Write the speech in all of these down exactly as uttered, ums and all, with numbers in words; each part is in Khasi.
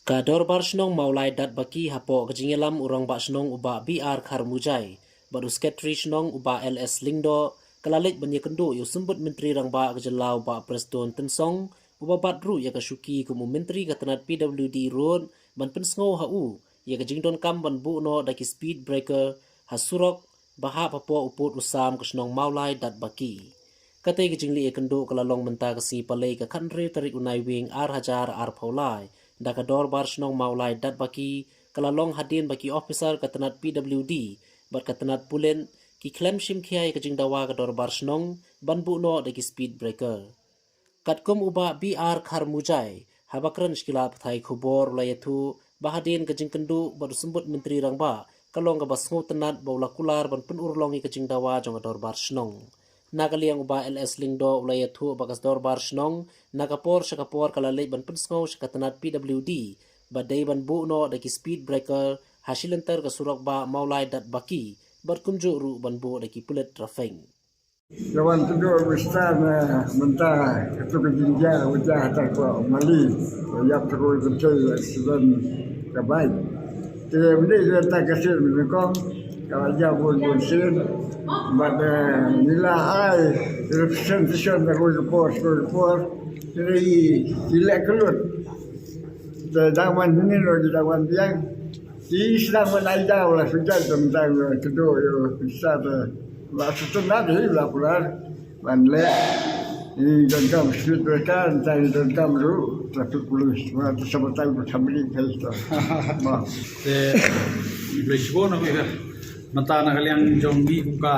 Ka Dorbar Shnong Mawlai Datbaki hapoh ka jingïalam u Rangbah Shnong u Bah B R Kharmujai bad u Sekretari Shnong u Bah L S Lyngdoh, ka la leit ban ïakynduh ïa u Symbud Myntri Rangbah ka jylla u Bah Prestone Tynsong, uba bat ruh ïa ka shuki kum u Myntri ka tnat P W D Road, ban pynsngew ha u ïa ka jingdonkam ban buh noh da ki speed breaker ha surok ba hap hapoh u pud u sam ka shnong Mawlai Datbaki. Katei ka jingleit ïakynduh ka la long mynta ka sngi Palei ka khathynriew tarik u Naiwieng ar hajar arphew lai da ka Dorbar Shnong Mawlai Datbaki, ka la long hadien ba ki ophisar ka tnat P W D bad ka tnat pulit ki khlem shim khia ïa ka jingdawa ka Dorbar Shnong ban buh noh da ki speed breaker. Katkum u Bah B R Kharmujai, haba kren sha ki lad pathai khubor u la ïathuh ba hadien ka jingkynduh bad u Symbud Myntri Rangbah, ka long kaba sngewtynnat ba u la kular ban pynurlong ïa ka jingdawa jong ka Dorbar Shnong. Na ka liang u Bah L S Lyngdoh u la ïathuh ba ka Dorbar Shnong na ka por sha ka por ka la leit ban pynsngew sha ka tnat P W D ba dei ban buh noh da ki speed breaker ha shi lynter ka surok bah Mawlai Datbaki, bad kumjuh ruh ban buh da ki pulit traffic. Ka wan kynduh mynta na mynta katu ka jingjia u jia ha ta ko Mali. Ïap tyroi kynthei accident ka bike. Te mynta ka ta ka sien mynta ko ka la jia bun bun sien. Bad ngi la ai representation da ko report ko report. Te i leh kyllut. Te dang wan hynnin ro ki dang wan biang. Ki sdang ban ai daw la sujat tang tang kynduh ïa u pisa te. La sutun na hi la pular ban leh. I donkam speed breaker tang i donkam ruh traffic police. Ma tu sama tang tu sama ni kai tu. Ma. Te i boleh cuba na ka. Mynta na ka liang jong ngi kum ka,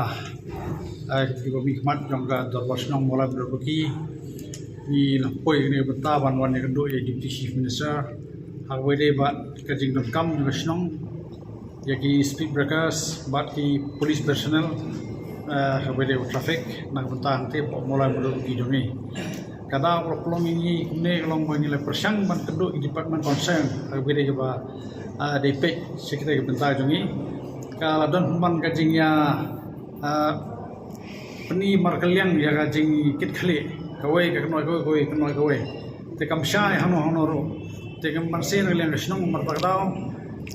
eh, kiba mihkhmat jong ka Dorbar Shnong Mawlai Datbaki, ngi la poi kane ka bynta ban wan ïakynduh ïa Deputy Chief Minister ha kaba ïadei bad ka jingdonkam jong ka shnong ïa ki speed breakers bad ki police personnel, eh, ha kaba ïadei bad traffic na ka bynta hangtei hapoh Mawlai Datbaki jong ngi. Ka daw ka la pynlong ïa ngi kumne ka long ba ngi la pyrshang ban kynduh ïa ki department concern ha kaba ïadei kaba, ah, dei peit sha katei ka bynta jong ngi. Ka la don pynban ka jingïa, ah, pyni markylliang ïa ka jingkitkhlieh, kawei ka kynnoh kawei, kawei ka kynnoh kawei. Te kam shai hano hano ruh. Te kam ban sien ka liang ka shnong mar ta ka daw.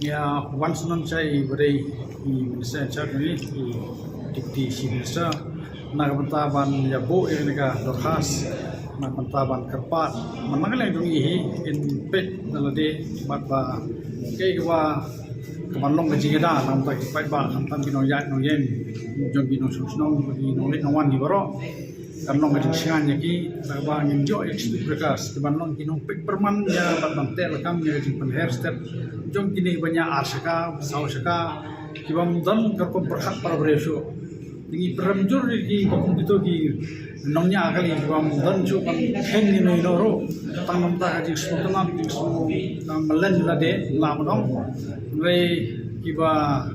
Ïa wan snon shai ba dei i minister in charge ni, i Deputy Chief Minister. Na ka bynta ban ïa buh ïa kane ka dorkhas, na ka bynta ban kyrpad man na ka liang jong i hi, in peit na lade bad ba kaei kaba ka ban long ka jingïada na ka bynta ki paidbah, khamtam ki nongïaid nongïeng jong ki nongshong shnong, ki nongleit nongwan ki baroh. Kan long ka jingshngaiñ ïa ki, na kaba ngin ïoh ïa ki speed breakers ki ban long ki nongpeit pyrman ïa bad ban teh lakam ïa ka jingpynher step jong kine kiba ñiah ar shaka, saw shaka, ki bym don ka rukom pyrkhat para briew shuh. Te ngi pyrshang jur ïa ki ba kum kito ki nongñiah kali ki bym don shuh ban kheiñ ïano ïano ruh. Tang namar ka jingsngewtynnat, jingsngew, tang mlien lade, la mynno. Hynrei kiba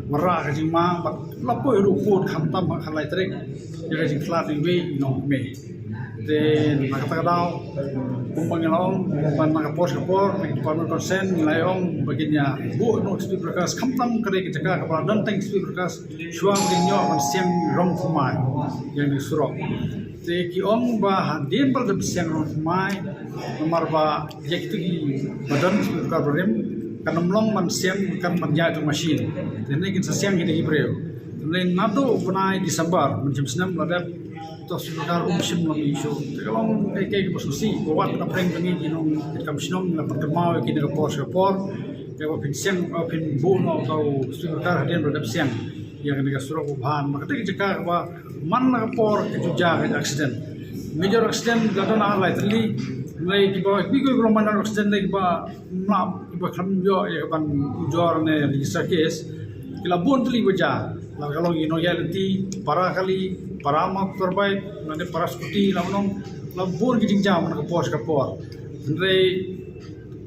wanrah ka jingma bad la poi ruh kut khamtam ha ka lai tarik ïa ka jingkhlad iwei i nongkmie. Te na kata ka daw, kumba ngi la ong, ban na ka por sha ka por, department concern ngi la ong ba kin ïa buh noh speed breakers, khamtam ka dei ka jaka kaba la don tang speed breakers, shuwa ba kin ïoh ban siang rong thymmai ïa kane ka surok. Te ki ong ba hadien ba la dep siang rong thymmai, namar ba ïa kito kiba don speed breaker barim, kan ym long ban siang, kan ban ïaid tang machine. Te hynrei kin sa siang kita ki briew. Hynrei naduh u bnai December mynshem snem la dep to speed breaker um shym la mih shuh. Te ka long kaei kaei kaba sngewsih ba wat na pdeng jong ngi ki nongtrei kam shnong, la pynkynmaw ïa ki na ka por sha ka por. Te ba phin siang, ba phin buh noh ka u speed breaker hadien ba la dep siang ïa kane ka surok ba bha, namar kata ka jaka kaba man la ka por ka ju jia ka accident. Major accident la don ar lai tylli. Hynrei kiba, kiba, kiba long minor accident ne kiba mlap, kiba khlem ïoh ïa ka ban ujor ne register case, ki la bun tylli ba jia. La ka long ïa ki nongïaid lynti, para kali, para motorbike, lane para scooty, la mynno, la bun ki jingjia man ka por sha ka por. Hynrei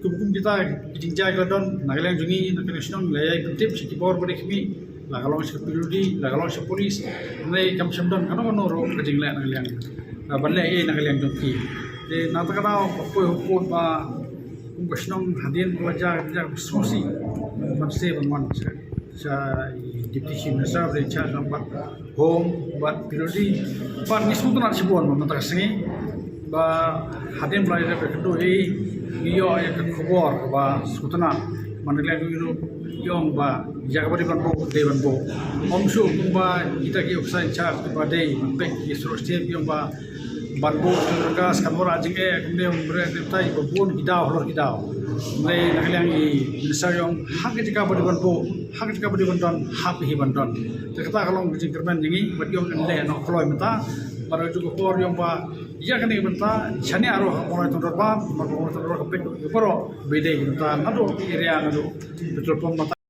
kum, kum kita ki jingjia ki la don, na ka liang jong ngi, na ka liang shnong, la ïai pyntip sha ki bor ba dei khmih, la ka long sha P W D, la ka long sha police, hynrei kam shym don kano kano ruh ka jingleh na ka liang, ah, ban leh ei na ka liang jong ki. Te na kata ka daw, ka poi ha ka court ba kum ka shnong hadien ba la jia, jia ka sngewsih ban sdang ban wan sha, sha i Deputy Chief Minister ba dei in charge bad Home bad P W D. Bad ngi sngewtynnat shibun ba mynta ka sngi Ba hadien ba la ïa ka kynduh hi ngi ïoh ïa ka khubor ba sngewtynnat, man ka liang ka ïoh ba ïa kaba dei ban buh, dei ban buh. Ym shuh kumba kita ki officer in charge ba dei ban peit ki surok step ïoh ba ban buh ka ka skan wara jingeh kumne um bre ne tai ba bun ki daw halor ki daw. Nai na ka liang i minister ïoh ha ka jaka ba dei ban buh, ha ka jaka ba dei ban don, hap hi ban don. Te kata ka long ka jingkyrmen jong ngi ba ïoh kan leh noh kloi mynta. Ba ju ka por ïoh ba ïa kane ka bynta shane ruh ka pynlong tang dorbar, ba ka pynlong tang dorbar ka pynlong ka pynlong bidei ka bynta naduh area naduh petrol pump mynta.